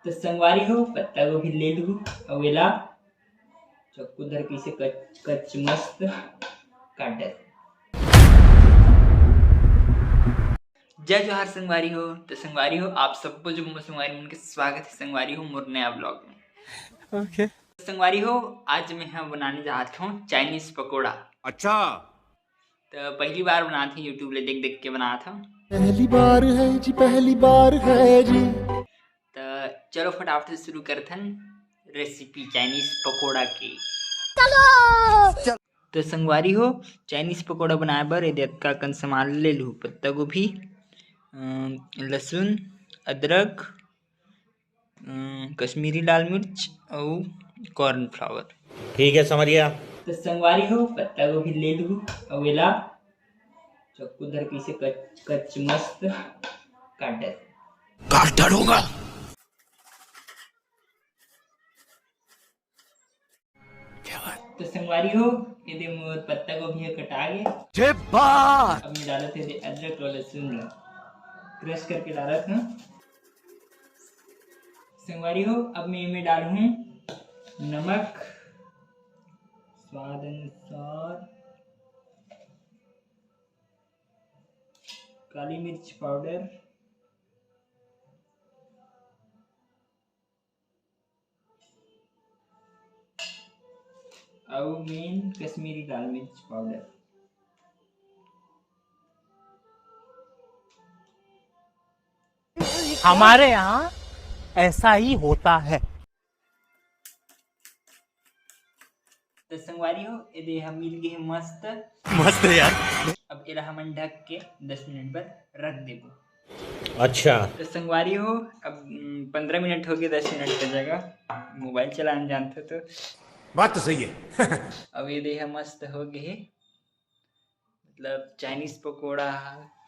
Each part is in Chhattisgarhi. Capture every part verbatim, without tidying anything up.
तो संगवारी हो, पत्ता गोभी ले लूँ, अउ एला चक्कू धर के इसे कच कच मस्त काट डर। जय जोहार संगवारी हो। तो संगवारी हो, आप सबको जो मोर संगवारी मन के स्वागत है संगवारी हो मोर नया ब्लॉग में। ओके। तो संगवारी हो, आज मैं यहाँ बनाने जात हूँ चाइनीज पकोड़ा। अच्छा। तो पहली बार बनात हूँ, YouTube ले देख देख के बनात हूँ। पहली बार है जी, पहली बार है जी। तो चलो फटाफट से शुरू करथन रेसिपी चाइनीज पकोड़ा की। तो संगवारी हो, चाइनीज पकोड़ा बनाए बर एदे अतका कन सामान ले लूँ, पत्ता गोभी, अम, लहसुन, अदरक, अम, कश्मीरी लाल मिर्च अउ कॉर्न फ्लावर। ठीक है, समझ गया। तो संगवारी हो, पत्ता गोभी ले लूँ अउ एला चक्कू धर के इसे कच कच मस्त काट डर। काट डालूंगा। तो संगवारी हो, एदे मोर पत्ता गोभी ह कटा गे। जे बात। अब मैं डालत हे एदे अदरक अउ लहसुन ला क्रश करके डालत हूँ। संगवारी हो, अब मैं एमे डालहूँ नमक स्वाद अनुसार, काली मिर्च पाउडर, अउ मेन कश्मीरी लाल मिर्च पाउडर। हमारे यहाँ ऐसा ही होता है। तो संगवारी हो, एदे ह मिल गे हे मस्त। मस्त है यार। अब एला हमन ढक के दस मिनट बर रख देबो। अच्छा। तो संगवारी हो, अब, उम, पन्द्रह मिनट हो गे, दस मिनट के जगह मोबाइल चलान जानथे तो। बात तो सही है। अब एदे ह मस्त हो गे हे, मतलब चाइनीज पकोड़ा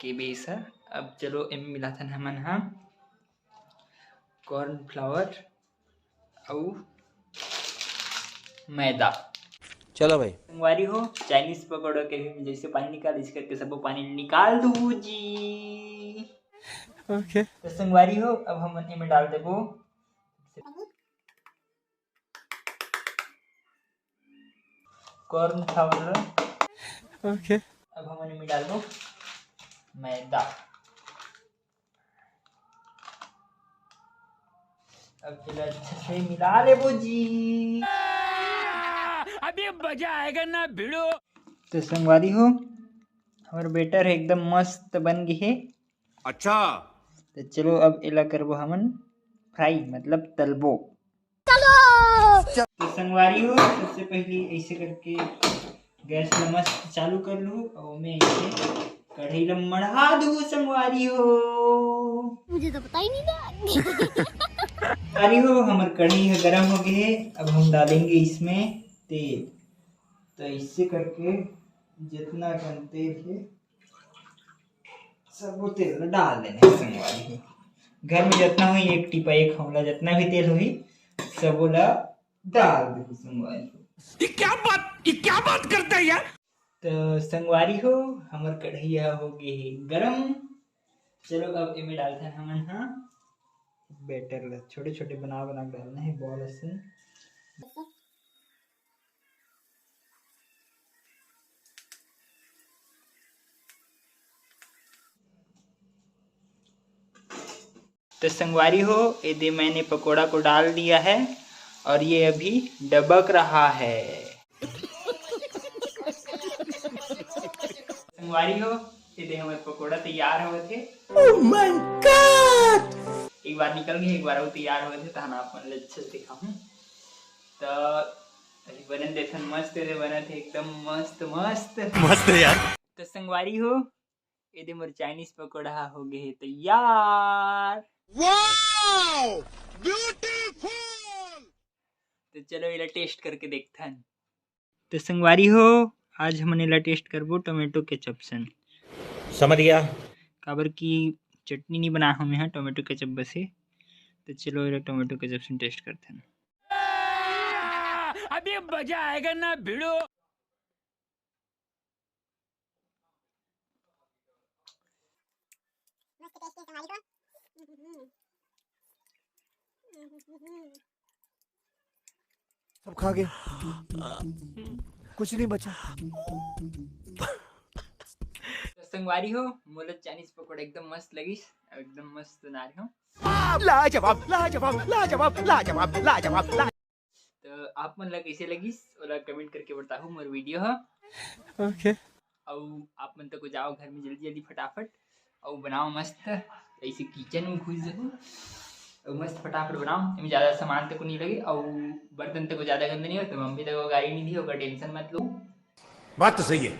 के बेस ह। अब चलो एमे मिलाथन हमन ह कॉर्न फ्लावर अउ मैदा। चलो भाई। संगवारी हो, चाइनीज पकोड़ा के भी जैसे पानी निकाल, इस करके सबो पानी निकाल दू जी। ओके। तो संगवारी हो, अब हमन एमे डाल देबो कॉर्न फ्लावर। ओके। अब हमन एमे डालबो मैदा। अब एला अच्छा से मिला लेबो जी। अभी मजा आएगा ना भिड़ो। तो संगवारी हो, हमर बैटर एकदम मस्त बन गे हे। अच्छा। तो चलो अब एला करबो हमन फ्राई, मतलब तलबो। तो संगवारी हो, सबसे पहली ऐसे करके गैस ला मस्त चालू कर लू अउ ओमे ऐसे कढ़ाई ला मढ़ा दू संगवारी हो। मुझे तो पता ही नहीं था। संगवारी हो, हमर कढ़ाई ह गरम हो गए हे। अब हम डालेंगे इसमें तेल। तो ऐसे करके जितना कन तेल हे, सबो तेल ला डाल देना हे संगवारी हो। घर में जितना होही, एक टीपा, एक हौला, जितना भी तेल होही, सबो ला डाल देहू संगवारी हो। ये क्या बात, ये क्या बात करता है यार? तो संगवारी हो, हमर कढ़ैया हो गे हे गरम। चलो अब एमे डालथन हमन हा बैटर ला, छोटे-छोटे बना-बना के डालना हे बॉल असन। तो संगवारी हो, एदे मैंने पकोड़ा को डाल दिया है और ये अभी डबक रहा है। संगवारी हो, एदे हमर पकोड़ा तैयार होवत हे। Oh my God! एक बार निकल गे, एक बार अउ तैयार होवत हे, तहन आप मन ल अच्छा से दिखाहूँ। तो अभी बनन देथन, मस्त एदे बनत हे, एकदम मस्त, मस्त। मस्त है यार। तो संगवारी हो, एदे मोर चाइनीज पकोड़ा हो गे हे तैयार। Wow! Beautiful! तो चलो एला टेस्ट करके देखथन। तो संगवारी हो, आज हमन एला टेस्ट करबो टोमेटो केचप सन। समझ गया। काबर कि चटनी नहीं बना हमें यहाँ टोमेटो केचप बस हे। तो चलो एला टोमेटो केचप सन टेस्ट करथन। अभी मजा आएगा ना भिड़ो। मस्त टेस्टी संगवारी हो। सब खा गए, कुछ नहीं बचा। तो संगवारी हो, मोला चाइनीज पकौड़ा एकदम मस्त लगिस, एकदम मस्त बना रहे हो। लाजवाब, लाजवाब, लाजवाब, लाजवाब, लाजवाब। तो आप मन ला कैसे लगिस, ओला कमेंट करके बताहू मोर वीडियो ह। ओके। अउ आप मन तक जाओ घर में जल्दी जल्दी फटाफट, अउ बनाओ मस्त, ऐसे किचन में घुस जाओ, अउ मस्त फटाफट बनाओ। एमे ज्यादा सामान तक नहीं लगे, अउ बर्तन तक ज्यादा गंदा नहीं हो, तो मम्मी तक गाली नहीं दी, ओकर टेंशन मत लो। बात तो सही है।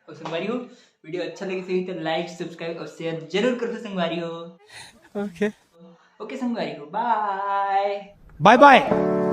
अउ संगवारी हो, वीडियो अच्छा लगे सही तो लाइक, सब्सक्राइब और शेयर जरूर कर दो संगवारी हो। ओके। ओके संगवारी हो, बाय। बाय बाय।